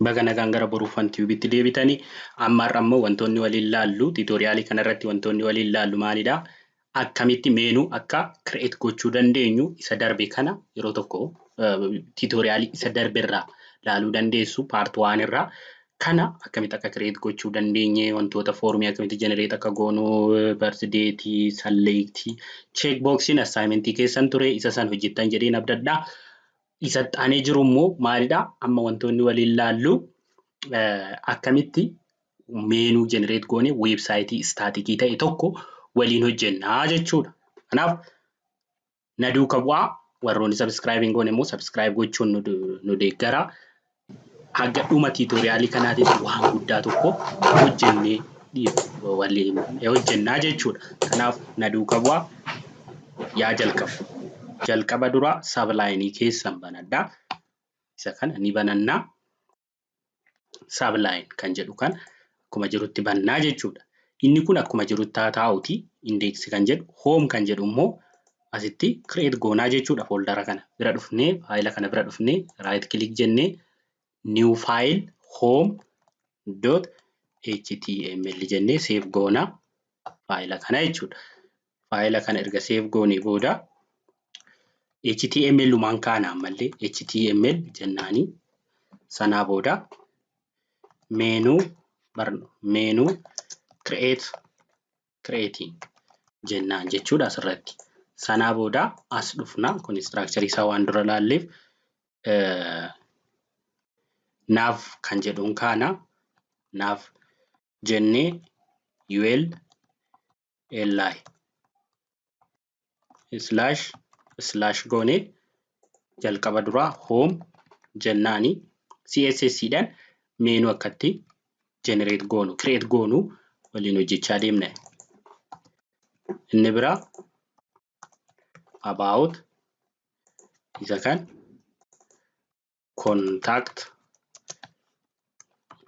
Baga nagaan gara Boruu Fun Tube'tti deebitanii amma har'a immoo wantoonni waliin laallu tutorialii kanarratti wantoonni waliin laallu maalidhaa? Akkamitti menu akka create gochuu dandeenyu isa darbe kana yeroo tokko tutorialii isa darbe irraa laaluu dandeessu part one irraa. Kana akkamitti akka create gochuu dandeenye, wantoota formii akkamitti generate akka goonu, birth dateii, selectii, checkboxiin assignmentii keessan ture, isa san hojjettan jedheen abdadhaa. Isa aanee jiru immoo maalidhaa? Amma wantoonni waliin laallu akkamitti menu generate goone websiteii staticii ta'e tokko waliin hojjennaa jechuudha. Kanaaf na duuka bu'aa. Warroonni subscribe hin goone immoo subscribe gochuun nu deeggaraa. Haga dhuma tutorialii kanaatiif waan guddaa tokko hojjennee waliin hojjennaa jechuudha. Kanaaf na duuka bu'aa, yaa jalqabu. Jalqaba dura Sublimeii keessan banadhaa. Isa kana ni banannaa. Sublime kan jedhu kan akkuma jirutti bannaa jechuudha. Inni kun akkuma jirutti haa taa'uti. Indexii kan jedhu, home kan jedhu immoo asitti create goonaa jechuudha. Foldera kana bira dhufnee, filea kana bira dhufnee, right click jennee, new file, home.html jennee save goonaa filea kana jechuudha. Filea kana erga save goonee booda HTML lumaan kaana. Ammallee HTML jennaanii sanaa booda menu menu create creating jennaan jechuudha asirratti. Sanaa booda as dhufna. Kun structure isaa waan dura laalleef nav kan jedhuun kaana. Nav jennee ul li slash slash goonee jalqaba duraa home jennaani CSS dhaan menu akkatti generate goonu, create goonu waliin hojjechaa deemna. Inni biraa about, isa kan contact,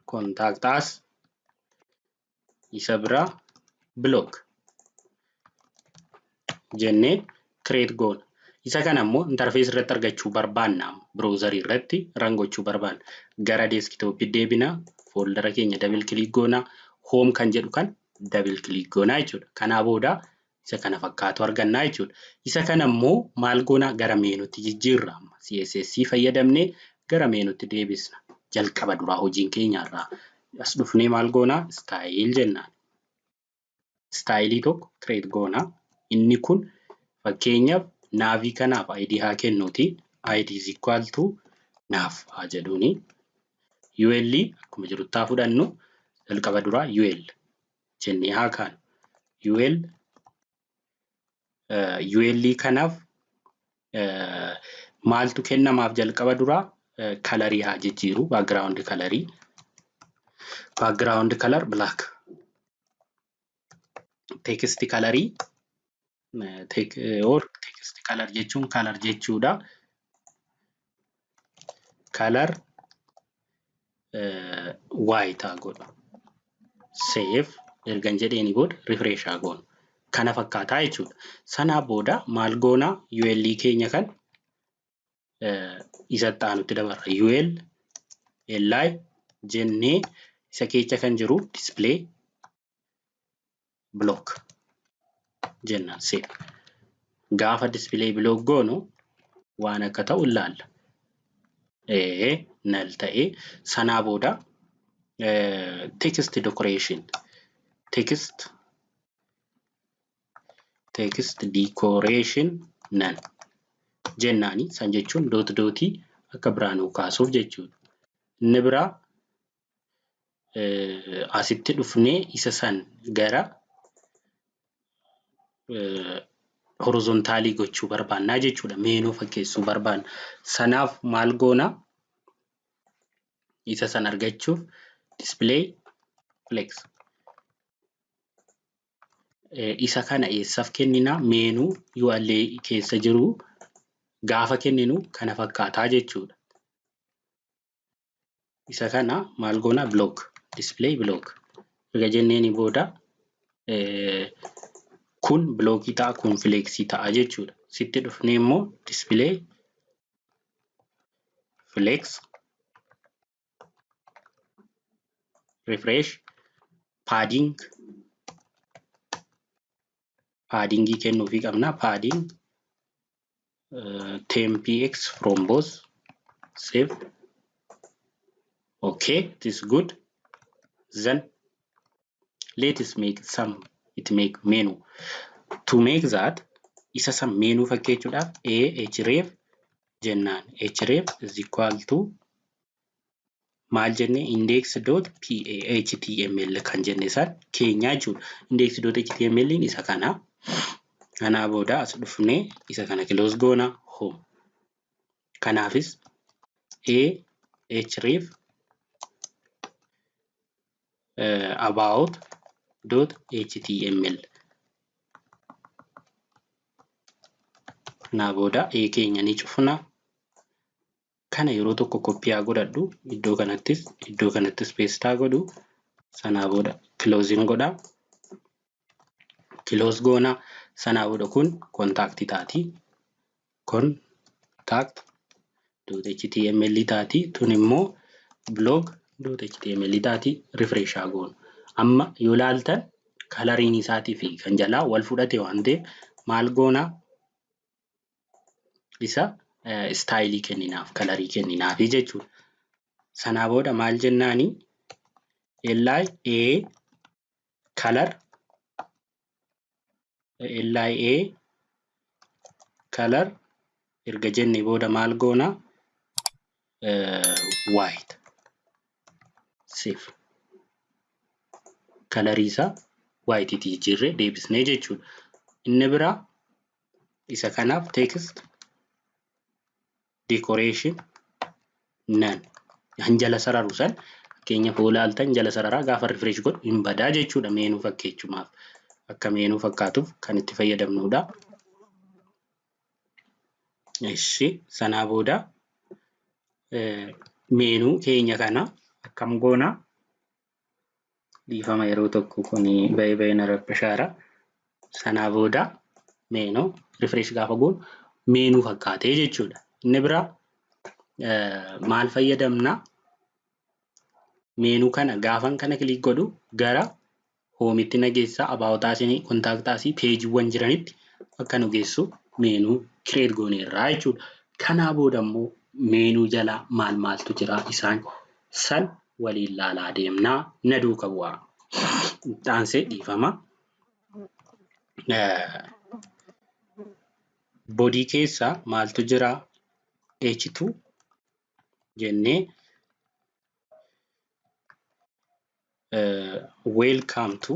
contact us, isa biraa blog jennee create goona. Isa kana immoo interface irratti argachuu barbaanna. Browserii irratti run gochuu barbaanna. Gara desktopii deebina. Foldera keenya double click goona. Home kan jedhu kan double click goona jechuudha. Kanaa booda isa kana fakkaatu argannaa jechuudha. Isa kana immoo maal goona? Gara menutti jijjiirra. CSS fayyadamnee gara menutti deebisna. Jalqaba duraa hojiin keenya irraa as dhufnee maal goona? Style jennaan. Styleii tokko create goona. Inni kun fakkeenyaaf navii kanaaf ID haa kennuuti. ID is equal to nav haa jedhuuni. UL akkuma jirutti haa fudhannu. Jalqaba duraa UL jennee haa kaanu. UL UL kanaaf maaltu kennamaaf? Jalqaba duraa colorii haa jijjiiru, background colorii. Background color black. Text colorii or text color jechuun color jechuudha. Color white haa godhu. Save ergan jedheeni booda refresh haa goonu. Kana fakkaataa jechuudha. Sanaa booda maal goonaa? UL keenya kan isatti aanutti dabarra. UL LI jennee isa keessa kan jiru display block jennaan save. Gaafa display block goonu waan akka ta'u ilaalla. Null ta'ee sanaa booda text decoration, text decoration none jennaani. San jechuun dot dotii akka biraa nuu kaasuuf jechuudha. Inni biraa asitti dhufnee isa san gara horizontalii gochuu barbaannaa jechuudha. Menu fakkeessuu barbaanna. Sanaaf maal goonaa? Isa san argachuuf display flex. Isa kana eessaaf kenninaa? Menu UL keessa jiru gaafa kenninu kana fakkaataa jechuudha. Isa kana maal goonaa? Block, display block erga jenneeni booda kun blockii ta'a, kun flexii ta'a jechuudha. Sitti dhufnee immoo display flex Refresh. Padding. Paddingii kennuufii qabna. Padding 10px from both. Save. Okay, this is good. Then let us make some it make menu. To make that isa san menu fakkeechuudhaaf a href jennaan href is equal to maal jenne index.html kan jenne san keenyaa jechuudha. Index.html isa kana. Kanaa booda as dhufnee isa kana close goona home. Kanaafis a href about.html. Kanaa booda a keenya ni cufna. Kana yeroo tokko koppiyaa godhadhu iddoo kanattis peestaa godhu. Sanaa booda closing godha. Close goona. Sanaa booda kun contact taati. Contact.html taati. Tun immoo blog.html taati. Refresh haa goonu. Amma yoo ilaaltan kalariin isaatii fi kan jalaa wal fudhate waan ta'eef maal goona? Isa istaayilii kenninaaf, kalarii kenninaaf jechuudha. Sanaa booda maal jennaani? LIA color LIA color erga jenne booda maal goona? White. Save. Kalarii isaa white itti jijjiirree deebisnee jechuudha. Inni biraa isa kanaaf text decoration none. Kan jala sararu san fakkeenyaaf yoo ilaaltan jala sararaa gaafa refresh godhu hin badaa jechuudha. Meenuu fakkeechumaaf akka meenuu fakkaatuuf kan itti fayyadamnudha. Ishi sanaa booda meenuu keenya kana akkam goona? Dhiifama yeroo tokko kun baay'ee baay'ee na rabbishaara. Sanaa booda meenuu refresh gaafa goonu meenuu fakkaatee jechuudha. Inni biraa maal fayyadamna? Meenuu kana gaafan kana kilik godhu gara hoomitti na geessa. About asii, contact asii, peejiiwwan jiranitti akka nu geessu meenuu create gooneerraa jechuudha. Kanaa booda immoo meenuu jalaa maal maaltu jira isaan san waliin laalaa deemnaa na duuka bu'aa. Itti dhiifama. Bodii keessa maaltu jira? H2 jennee welcome to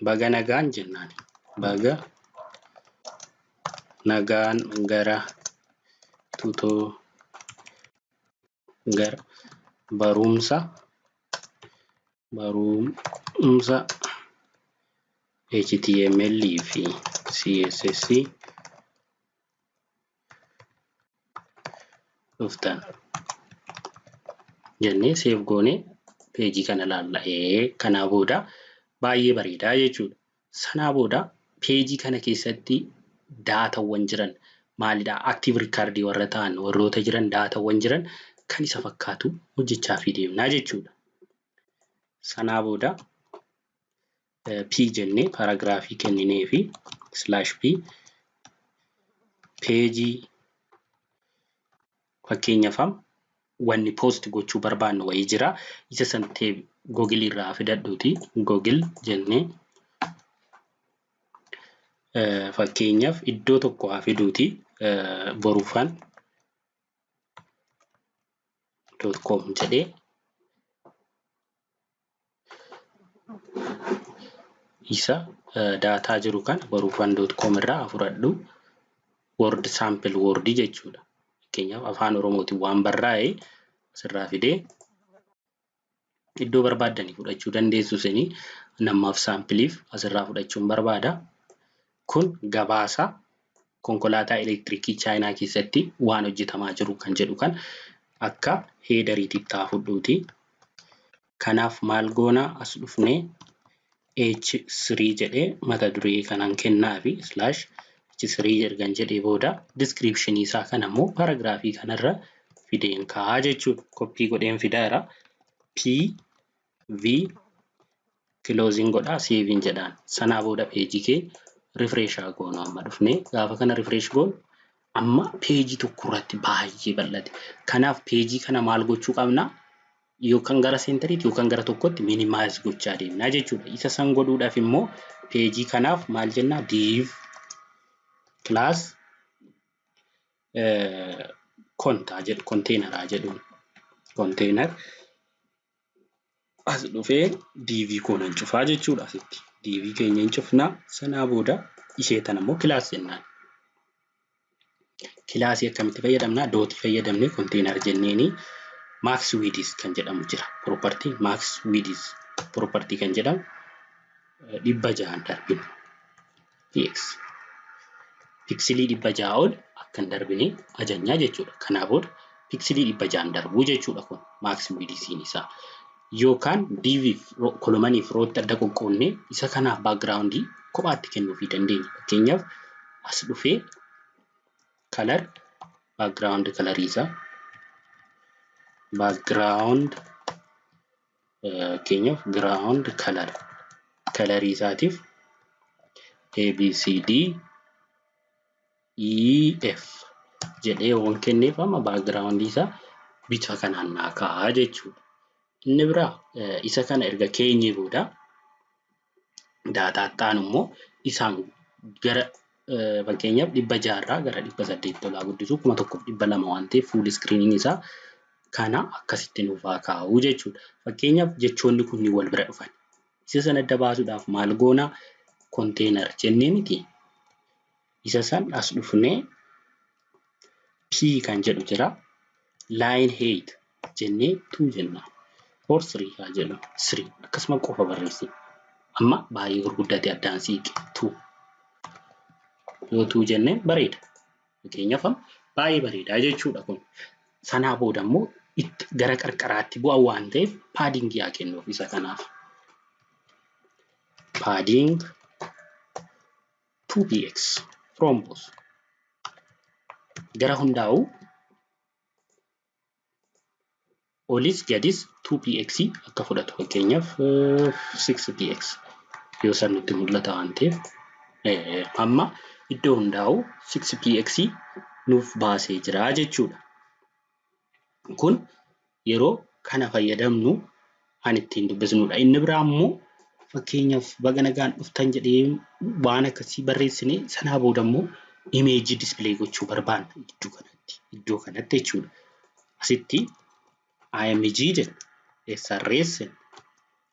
baga nagaan jennaan. Baga nagaan gara tutoo gara barumsa HTML fi CSS dhuftan jennee save goonee peejii kana laalla. Kanaa booda baay'ee bareedaa jechuudha. Sanaa booda peejii kana keessatti daatawwan jiran maalidha? Active record warra ta'an warroota jiran daatawwan jiran kan isa fakkaatu hojjechaa fi deemnaa jechuudha. Sanaa booda P jennee paragraafii kenninee fi /p peejii fakkeenyaaf wanni post gochuu barbaannu wayii jira. Isa san Google irraa fidadhuuti. Google jennee fakkeenyaaf iddoo tokko haa fiduuti. Borufan.com jedhee isa daataa jiru kana borufan.com irraa fudhadhu. Word sample word jechuudha. Fakkeenyaaf afaan Oromootiin waan barraa'e asirraa fidee iddoo barbaaddanii fudhachuu dandeessu isinii namaaf saampiliif asirraa fudhachuun barbaada. Kun gabaasa konkolaataa elektirikii Chaayinaa keessatti waan hojjetamaa jiru kan jedhu kan akka heedariitti haa fudhuuti. Kanaaf maal goona as dhufnee H3 jedhee mata duree kanaan kennaa fi /H3 ergan jedhee booda diskiripshinii isaa kana immoo paragraafii kanarra fideen kaa'aa jechuudha. Koppii godheen fidaara. P P V closing godhaa savein jedhaan. Sanaa booda peejii kee refresh haa goonu amma dhufnee gaafa kana refresh goonu amma peejii tokko irratti baay'ee bal'ate. Kanaaf peejii kana maal gochuu qabna? Yookaan gara seentariitti yookaan gara tokkotti minimize gochaa deemnaa jechuudha. Isa san godhuudhaaf immoo peejii kanaaf maal jennaa? Div class kontaa jedhu konteenaraa jedhuun konteenar as dhufee div koonan cufaa jechuudha asitti. Div keenya hin cufnaa sanaa booda ishee tana immoo kilaas jennaan. Kilaasii akkamitti fayyadamnaa? Dootii fayyadamnee konteenar jenneeni max width kan jedhamu jira. Property max width property kan jedhamu 600 darbinu. Px piksilii 600 ol akka hin darbine ajajnaa jechuudha. Kanaa booda piksilii 600 darbuu jechuudha kun max width isaa. Yookaan div kolomanii fi rootti adda qoqqoodnee isa kanaaf background kophaatti kennuufii dandeenya. Fakkeenyaaf as dhufee color background color isaa background fakkeenyaaf ground color color isaatiif A B C D E F jedhee waan kenneef amma background isaa bifa kanaan naa kaa'aa jechuudha. Inni biraa isa kana erga keenyee booda daataa ta'an immoo isaan gara fakkeenyaaf 600 irraa gara 800 tolaa guddisuu 1200 waan ta'eef fuul iskiriiniin isaa kana akkasitti nuuf haa kaa'u jechuudha. Fakkeenyaaf jechoonni kunniin wal bira dhufan. Isa sana adda baasuudhaaf maal goonaa? Konteenar jennee miti. Isa san as dhufnee P kan jedhu jira. Line height jennee 2 jenna. Or 3 haa jedhu. 3 akkasuma qofa barreessina. Amma baay'ee gurguddatee addaan siiqe 2. Yoo 2 jennee bareeda. Fakkeenyaaf baay'ee bareedaa jechuudha kun. Sanaa booda immoo gara qarqaraatti bu'a waan ta'eef paadingii haa kennuuf isa kanaaf. Padding 2px from both. Gara hundaa'u olis gadis 2px akka fudhatu fakkeenyaaf 6px yoo san nutti mul'ata waan ta'eef amma iddoo hundaa'u 6px nuuf baasee jira jechuudha. Kun yeroo kana fayyadamnu kan ittiin dubbisnudha. Inni biraa immoo fakkeenyaaf baga nagaan dhuftan jedhee waan akkasii barreessine sanaa booda immoo imeejii dispilee gochuu barbaanna iddoo kanatti jechuudha. Asitti IMG jenna. SRS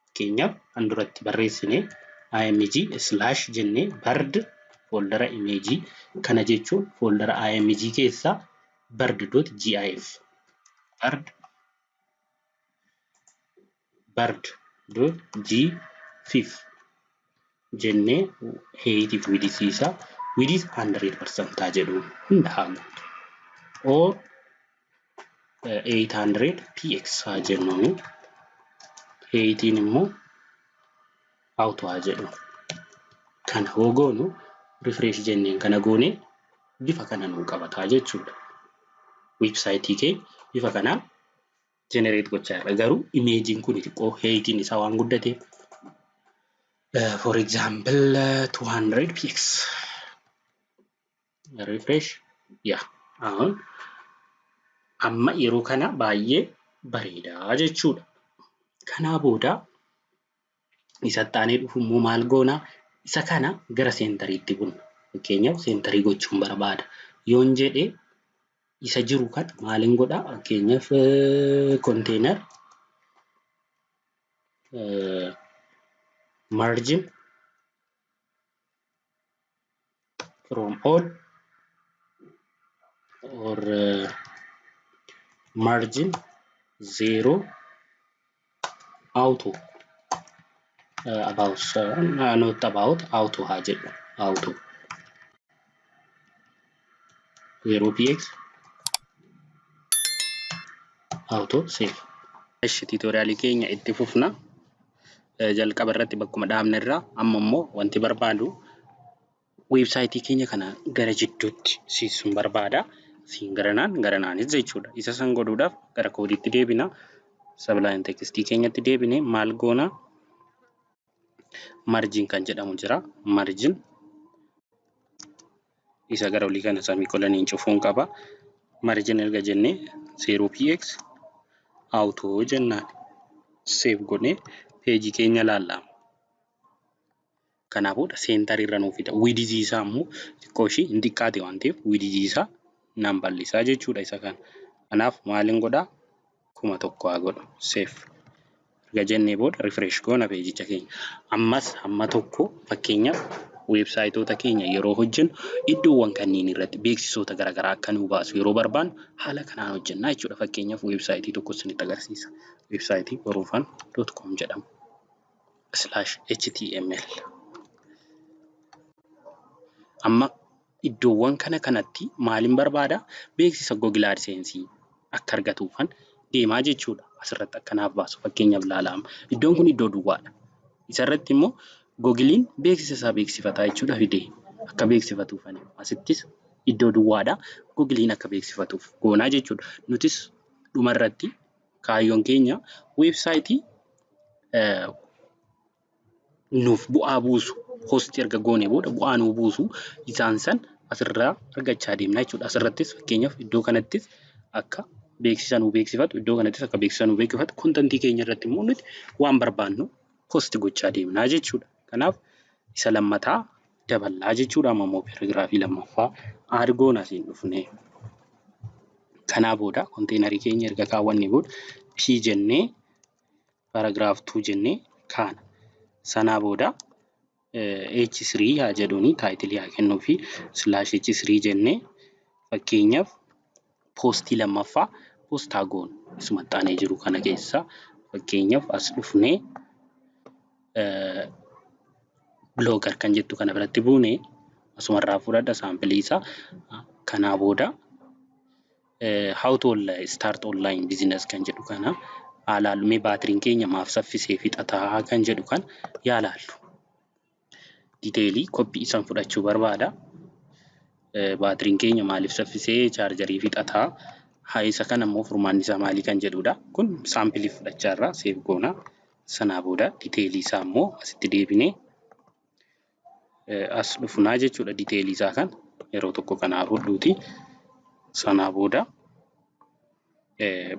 fakkeenyaaf kan duratti barreessine IMG slash jennee bird fooldara imeejii kana jechuun fooldara IMG keessaa bird.gif bird.gif jennee heetiif width isaa width 100% haa jedhu hunda haa guutu. Or 800 px haa jennuuni heetiin immoo auto haa jedhu. Kana hoo goonu refresh jenneen kana goone bifa kana nuu qabataa jechuudha. Websaayitii keenya bifa kanaan generate gochaa jirra. Garuu imeejiin kun xiqqoo heetiin isaa waan guddateef for example 200 px refresh yaa amma yeroo kana baay'ee bareedaa jechuudha. Kanaa booda isatti aanee dhufu immoo maal goonaa? Isa kana gara seentariitti bunna. Fakkeenyaaf seentarii gochuun barbaada. Yoon jedhee isa jiru kana maaliin godhaa? Fakkeenyaaf konteenar margin from all or margin 0 auto about not about auto haa jedhu auto 0px auto save. Eshi tutorialii keenya itti fufna. Jalqaba irratti bakkuma dhaabne irraa amma immoo wanti barbaadu weebsaayitii keenya kana gara jidduutti siisuun barbaada. Siin garanaan garanaanis jechuudha. Isa san godhuudhaaf gara koodiitti deebina. Sublime Text keenyatti deebinee maal goona? Margin kan jedhamu jira. Margin isa gara olii kana semicoloniin cufuun qaba. Margin erga jennee 0px auto jennaan. Save godhee peejii keenya laallama. Kanaa booda centerii irra nuu fida. Widthii isaa immoo xiqqoo ishii hin xiqqaate waan ta'eef widthii isaa nan bal'isaa jechuudha isa kana. Kanaaf maalin godhaa? 1000 haa godhu. Save. Erga jennee booda refresh goona peejicha keenya. Ammas hamma tokko fakkeenyaaf weebsaayitoota keenya yeroo hojjennu iddoowwan kanneen irratti beeksisoota garaagaraa akka nu baasu yeroo barbaannu haala kanaan hojjennaa jechuudha. Fakkeenyaaf weebsaayitii tokko isinitti agarsiisa. Weebsaayitii boruufan.com jedhamu. /html. Amma iddoowwan kana kanatti maalin barbaada? Beeksisa Google AdSense akka argatuufan deemaa jechuudha. Asirratti akkanaaf baasu fakkeenyaaf ilaalaa. Iddoon kun iddoo duwwaadha. Isarratti immoo Googiliin beeksisa isaa beeksifataa jechuudha fidee akka beeksifatuufani. Asittis iddoo duwwaadha. Googiliin akka beeksifatuuf goonaa jechuudha. Nutis dhumarratti kaayyoon keenya weebsaayitii nuuf bu'aa buusu hosti erga goonee booda bu'aa nuu buusu isaan san asirraa argachaa deemna jechuudha. Asirrattis fakkeenyaaf iddoo kanattis akka beeksisa nuu beeksifatu iddoo kanattis akka beeksisa nuu beeksifatu kontentii keenya irratti immoo nuti waan barbaannu hosti gochaa deemnaa jechuudha. Kanaaf isa lammataa daballaa jechuudha. Amma immoo paaraagiraafii lammaffaa add goona asiin dhufnee. Kanaa booda konteenarii keenya erga kaawwannee booda P jennee paragraph 2 jennee kaana. Sanaa booda H3 haa jedhuuni taayitilii haa kennuufi /H3 jennee fakkeenyaaf poostii lammaffaa poostaa goonu isuma xaanee jiru kana keessa fakkeenyaaf as dhufnee blogger kan jettu kana biratti buune asumarraa fudhadha saampilii isaa. Kanaa booda how to start online business kan jedhu kana haa laallu. Mee baatiriin keenya maaf saffisee fixataa kan jedhu kan yaa laallu. Diteelii koppii isaan fudhachuu barbaada. Baatiriin keenya maaliif saffisee chaarjarii fixataa? Haa isa kana immoo furmaanni isaa maalii kan jedhudha. Kun saampilii fudhachaa irraa seef goona. Sanaa booda diteelii isaa immoo asitti deebinee as dhufnaa jechuudha. Diteelii isaa kan yeroo tokko kanaa fudhuuti. Sanaa booda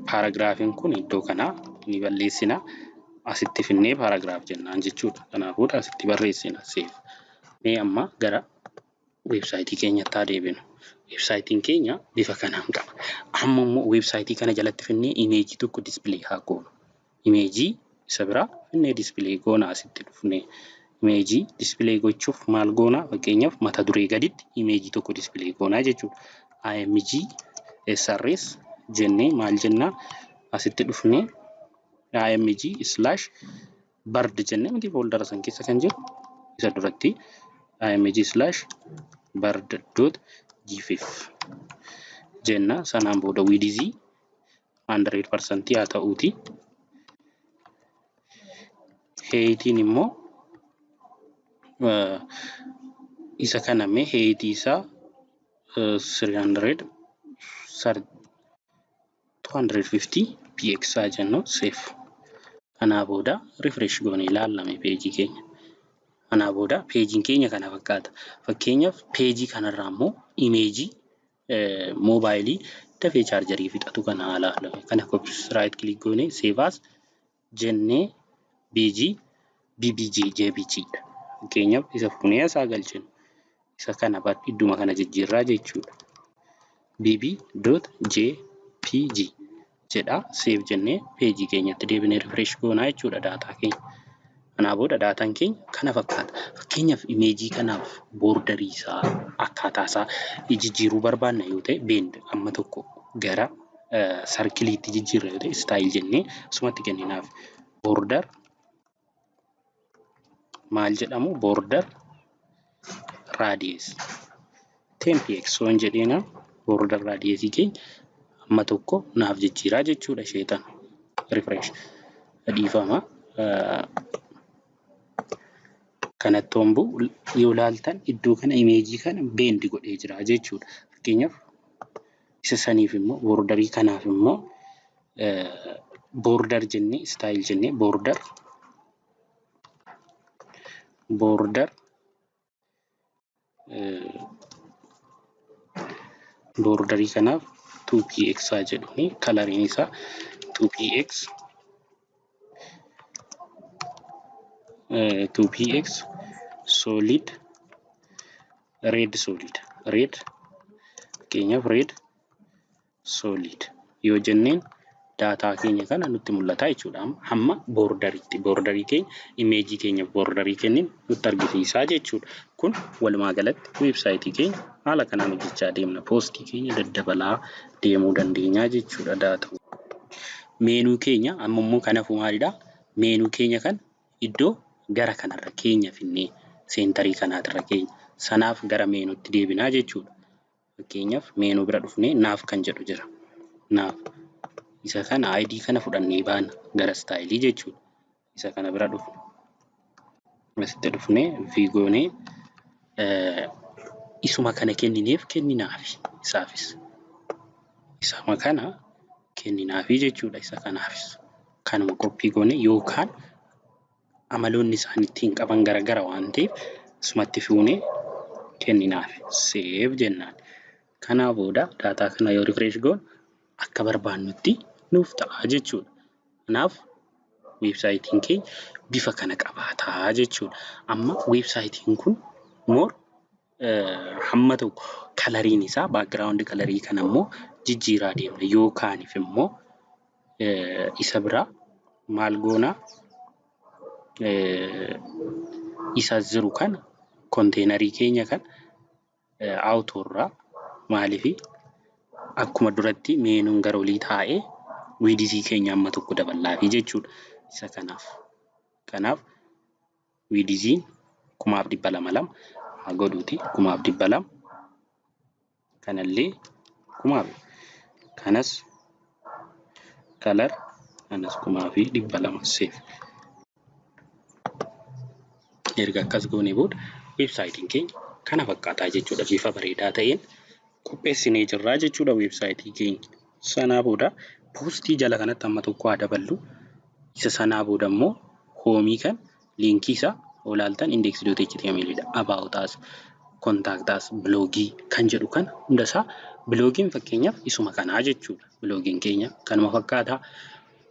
paaraagiraafiin kun iddoo kanaa ni balleessina. Asitti finnee paaraagiraaf jennaan jechuudha. Kanaa booda asitti barreessina seef. Mee amma gara weebsaayitii keenyatti haa deebinu. Weebsaayitiin keenya bifa kanaan qaba. Amma immoo weebsaayitii kana jalatti finnee imeejii tokko dispilee haa goonu. Imeejii isa biraa finnee dispilee goona asitti dhufnee. Imeejii dispilee gochuuf maal goona? Fakkeenyaaf mata duree gaditti imeejii tokko dispilee goonaa jechuudha. IMG SRS jennee maal jennaa? Asitti dhufnee IMG /bird jennee miti fooldara san keessa kan jiru isa duratti IMG /bird.gif jenna. Sanaan booda width 100% haa ta'uuti. Heeyitiin immoo isa kana mee heeyitii isaa 300 250 px haa jennu save. Kanaa booda refresh goonee ilaallame peejii keenya. Kanaa booda peejiin keenya kana fakkaata. Fakkeenyaaf peejii kanarraa immoo imeejii moobaayilii dafee chaarjarii fixatu kana haa ilaallu. Kana right click goonee save as jennee BG BBG JPG dha. Fakkeenyaaf isa fuunee asaa galchinu. Isa kana idduma kana jijjiirraa jechuudha. bb.jpg jedha save jennee peejii keenyatti deebinee refresh goonaa jechuudha daataa keenya. Kanaa booda daataan keenya kana fakkaata. Fakkeenyaaf imeejii kanaaf boordarii isaa akkaataa isaa jijjiiruu barbaanna yoo ta'e bend amma tokko gara sarkiliitti jijjiirra yoo ta'e istaayil jennee asumatti kenninaaf. Boordar maal jedhamu? Boordar raadiyees 10px waan jedheena boordar raadiyeesii keenya amma tokko naaf jijjiiraa jechuudha isheetan. Refresh dhiifama. Kanatti hombuu yoo ilaaltan iddoo kana imeejii kana beendi godhee jira jechuudha. Fakkeenyaaf isa saniif immoo boordarii kanaaf immoo Border jennee style jennee border borderii kanaaf 2px haa jedhuni kalariin isaa 2px 2px solid red solid red fakkeenyaaf red solid yoo jenneen daataa keenya kana nutti mul'ata jechuudha. Hamma borderiitti borderii keenya imeejii keenya borderii kennin nutti argisiisaa jechuudha. Kun walumaa galatti weebsaayitii keenya haala kanaan hojjechaa deemna. Poostii keenya daddabalaa deemuu dandeenya jechuudha daataa. Meenuu keenya amma immoo kanaafuu maalidhaa? Meenuu keenya kan iddoo gara kanarra keenya finnee seentarii kanaatirra keenya sanaaf gara meenuutti deebinaa jechuudha. Fakkeenyaaf meenuu bira dhufnee naaf kan jedhu jira. Naaf isa kana ID kana fudhannee baana gara staayilii jechuudha. Isa kana bira dhufne asitti dhufnee V goonee isuma kana kennineef kenninaafi isaafis isuma kana kenninaafi jechuudha. Isa kanaafis kanuma qophii goone yookaan amaloonni isaan ittiin qaban garagara waan ta'eef isumatti fuunee kenninaafi seef jennaan. Kanaa booda daataa kana yoo rifresh goone akka barbaannutti nuuf ta'a jechuudha. Kanaaf weebsaayitiin keenya bifa kana qabaataa jechuudha. Amma weebsaayitiin kun more hamma tokko kalariin isaa baakgiraawundi kalarii kana immoo jijjiiraa deemna yookaanif immoo isa biraa maal goonaa isa jiru kana konteenarii keenya kan awutoorraa maaliifi akkuma duratti meenuun gara olii taa'ee wiidizii keenya amma tokko daballaafi jechuudha. Isa kanaaf wiidiziin 2200 haa godhuuti 2200 kanallee 1000 kanas kalar kanas 2200 seef. Erga akkas goonee booda weebsaayitiin keenya kana fakkaataa jechuudha. Bifa bareedaa ta'een qopheessinee jirraa jechuudha weebsaayitii keenya. Sanaa booda poostii jala kanatti amma tokko haa daballu. Isa sanaa booda immoo hoomii kan liinkii isaa olaaltan index.html dha. About us, contact us, biloogii kan jedhu kana hundasaa biloogiin fakkeenyaaf isuma kanaa jechuudha. Biloogiin keenya kanuma fakkaataa.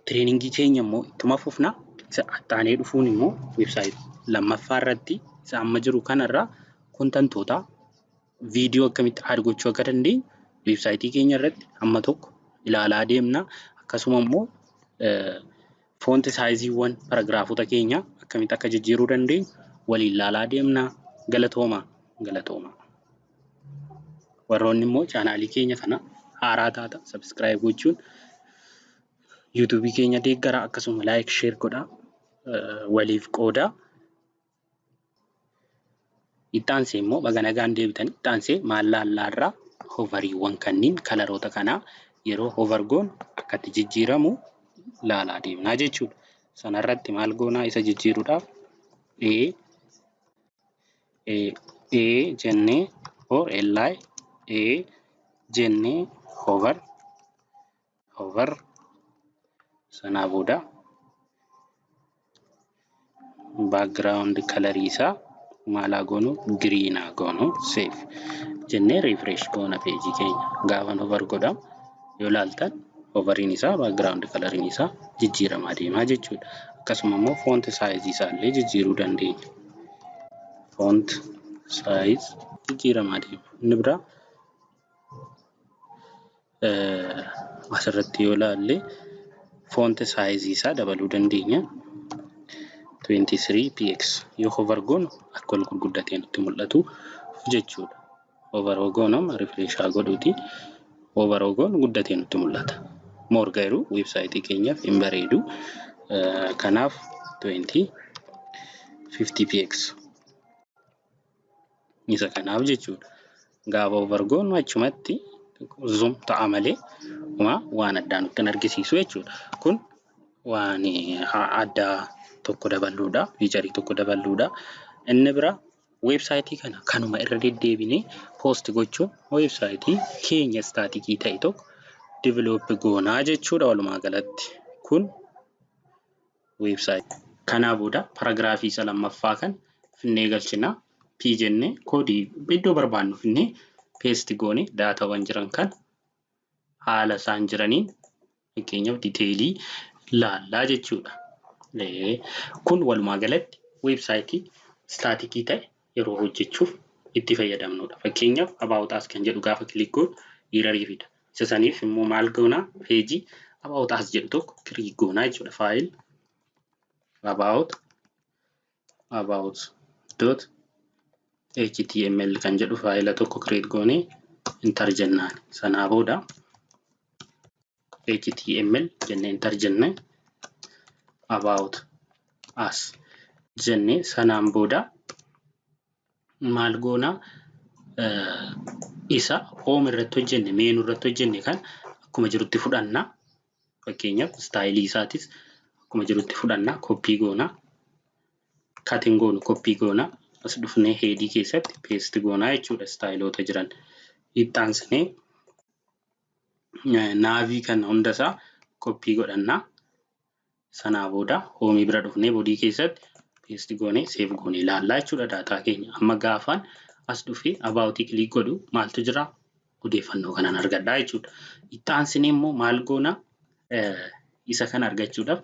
Tireeningii keenya immoo ittuma fufnaa. Isa attaanee dhufuun immoo weebsaayitii lammaffaa irratti isa amma jiru kanarraa kontantoota viidiyoo akkamitti aad gochuu akka dandeenyu weebsaayitii keenya irratti amma tokko ilaalaa deemna. Akkasuma immoo foonti saayiziiwwan paraagiraafota keenya akkamitti akka jijjiiruu dandeenyu waliin ilaalaa deemna. Galatoomaa galatoomaa. Warroonni immoo chaanaalii keenya kana haaraa taata sabskiraayib gochuun yuutuubii keenya deeggaraa akkasuma laayik sheer godhaa waliif qoodaa. Itti immoo baga nagaan deebitan itti aansee maal laallaarraa hovariiwwan kanneen kalaroota kanaa yeroo hovar goonu akkatti jijjiiramu laalaa deemnaa jechuudha. Sanarratti maal goonaa isa jijjiiruudhaaf A A A jennee or L I A jennee hovar hovar sanaa booda background kalarii isaa maal haa goonu green haa goonu save jennee refresh goona peejii keenya gaafan hover godhamu yoo laaltan hoveriin isaa background kalariin isaa jijjiiramaa deemaa jechuudha. Akkasuma immoo font size isaa illee jijjiiruu dandeenya. Font size jijjiiramaa deema. Inni biraa asirratti yoo ilaalle font size isaa dabaluu dandeenya. 23 px yoo hover goonu akka ol gurguddatee nutti mul'atu jechuudha. Hover goonu refresh haa godhuuti. Hover goonu guddatee nutti mul'ata. More garuu weebsaayitii keenyaaf hin bareedu. Kanaaf 20 50 px isa kanaaf jechuudha. Gaafa hover goonu achumatti zoom ta'a malee waan addaa nutti hin argisiisu jechuudha. Kun waan addaa tokko dabaluudha. Fiicharii tokko dabaluudha. Inni biraa weebsaayitii kana kanuma irra deddeebinee poost gochuun weebsaayitii keenya istaatikii ta'e tokko diviloopi goonaa jechuudha walumaa galatti. Kun website. Kanaa booda paraagiraafii isa lammaffaa kan finnee galchina. P jennee koodii iddoo barbaannu finnee paste goone daataawwan jiran kan haala isaan jiraniin fakkeenyaaf diteelii laallaa jechuudha. Kun walumaa galatti weebsaayitii staatikii ta'e yeroo hojjechuuf itti fayyadamnudha. Fakkeenyaaf about us kan jedhu gaafa kilik goonu hiriirii fida. Isa saniif immoo maal goonaa peejii about us jedhu tokko kilik goonaa jechuudha. Faayil about about.html kan jedhu faayila tokko create goonee enter jennaan. Sanaa booda html jennee enter jennee about us jennee sanaan booda maal goonaa isa home irratti hojjenne menu irratti hojjenne kan akkuma jirutti fudhanna. Fakkeenyaaf istaayilii isaatis akkuma jirutti fudhanna koppii goonaa katiin goonu koppii goonaa as dhufnee heedii keessatti peesti goonaa jechuudha istaayiloota jiran. Itti naavii kana hundasaa koppii godhannaa. Sanaa booda hoomii bira dhufnee bodii keessatti peesti goonee seef goonee ilaallaa jechuudha daataa keenya. Amma gaafaan as dhufee abaawotii kilik godhu maaltu jira? Odeeffannoo kanaan argadhaa jechuudha. Itti aansinee immoo maal goonaa? Isa kana argachuudhaaf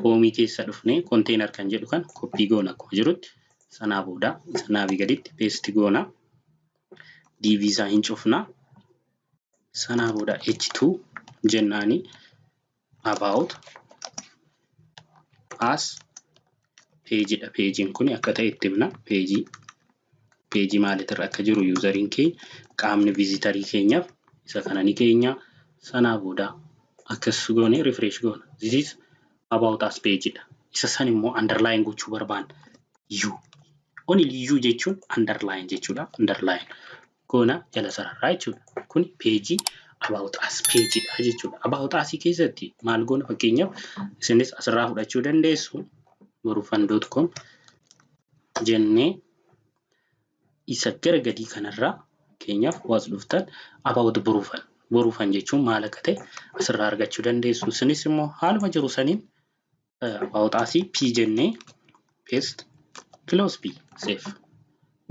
hoomii keessa dhufnee konteenar kan jedhu kan koppii goona akkuma jirutti. Sanaa booda isa naavii gaditti peesti goona. DV isaa hin cufnaa. Sanaa booda H2 jennaani about us peejidha. Peejiin kun akka ta'e itti himna. Peejii maaliitirra akka jiru yuuzariin keenya qaamni viizitarii keenyaaf isa kana ni keenya. Sanaa booda akkas goonee refresh goona. This is about us peejidha. Isa san immoo underline gochuu barbaanna. U. Only U jechuun underline jechuudha. Underline goona jala sararraa jechuudha. Kun peejii about us peejidha jechuudha. About us keessatti maal goona fakkeenyaaf isinis asirraa fudhachuu dandeessu. Borufan.com jennee isa gara gadii kanarraa fakkeenyaaf waas dhuftan about borufan. Borufan jechuun maal akka ta'e asirraa argachuu dandeessu. Isinis immoo haaluma jiru saniin about us p jennee paste close p save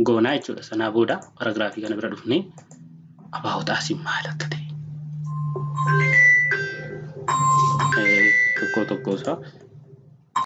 goonaa jechuudha. Sanaa booda paraagiraafii kana bira dhufnee about us maal akka ta'e tokko tokko isaa